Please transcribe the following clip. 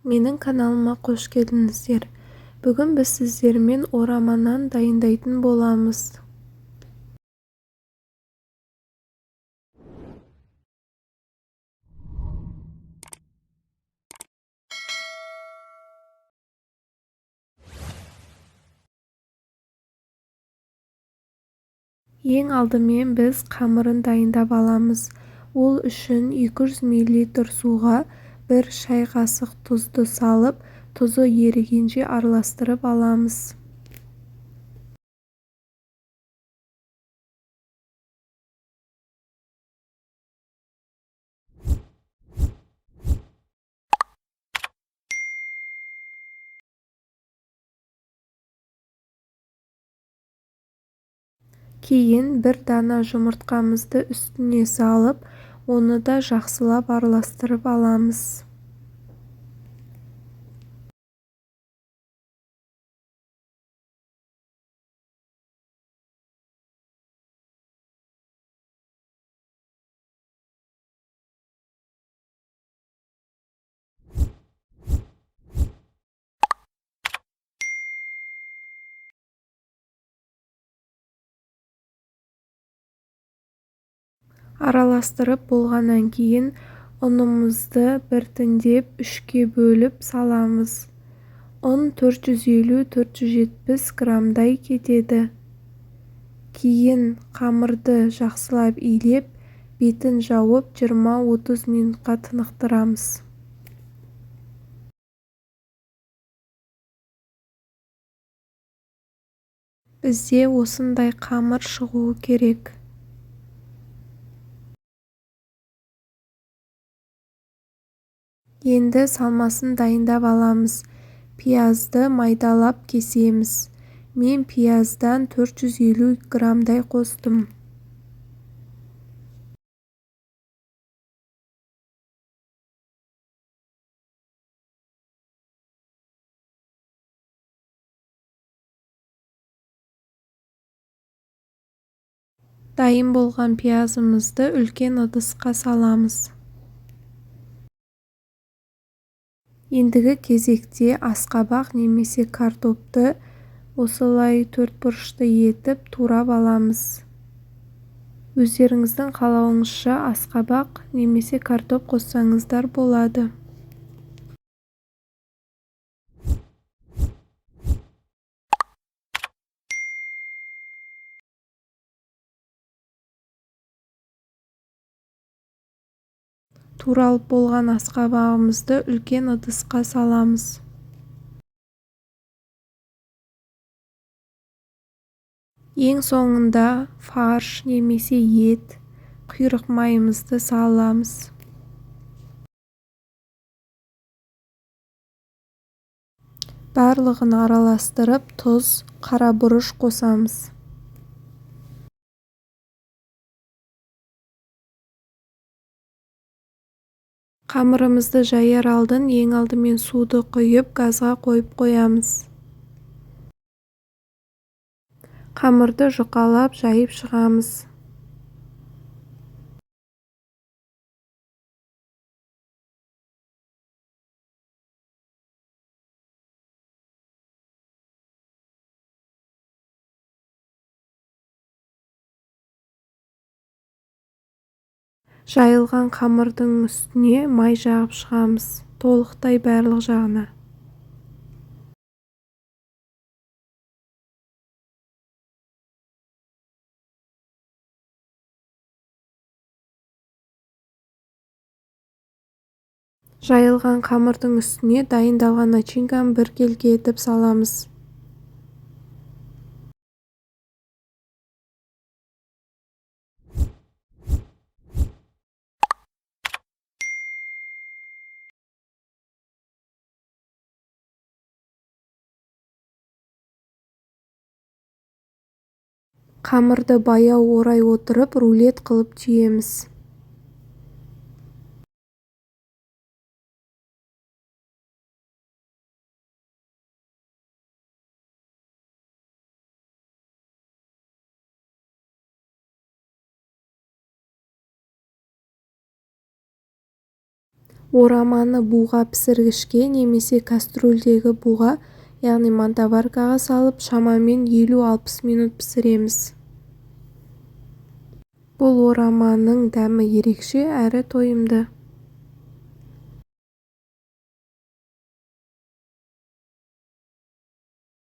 Менің каналыма қош келдіңіздер. Бүгін біз сіздермен орама нан дайындайтын боламыз. Ең алдымен біз қамырын дайындап аламыз. Ол үшін 200 мл суға 1 шай қасық тұзды салып, тұзы ерігенше араластырып аламыз. Кейін бір дана жұмыртқамызды үстіне салып, оны да жақсылап араластырып аламыз. Араластырып болғаннан кейін ұнымызды біртіндеп 3-ке бөліп саламыз. Ұн 450-470 граммдай кетеді. Кейін қамырды жақсылап илеп, бетін жауып 20-30 минутқа тынықтырамыз. Бізде осындай қамыр шығуы керек. Енді салмасын дайындап аламыз. Пиязды майдалап кесеміз. Мен пияздан 450 граммдай қостым. Дайын болған пиязымызды үлкен ыдысқа саламыз. Ендігі кезекте асқабақ немесе картопты осылай төрт бұрышты етіп турап аламыз. Өздеріңіздің қалауыңызша асқабақ немесе картоп қоссаңыздар болады. Туралып болған асқабағымызды үлкен ыдысқа саламыз. Ең соңында фарш немесе ет, құйрық майымызды саламыз. Барлығын араластырып, тұз, қара бұрыш қосамыз. Қамырымызды жаяр алдын ең алдымен суды құйып, газға қойып қоямыз. Қамырды жұқалап жайып шығамыз. Жайылған қамырдың үстіне май жағып шығамыз, толықтай барлық жағына. Жайылған қамырдың үстіне дайындалған начинканы біркелкі етіп саламыз. Қамырды баяу орай отырып, рулет қылып түйеміз. Ораманы буға пісіргішке немесе кастрюльдегі буға, яғни мантоваркаға салып, шамамен 50-60 минут пісіреміз. Бұл ораманың дәмі ерекше әрі тойымды.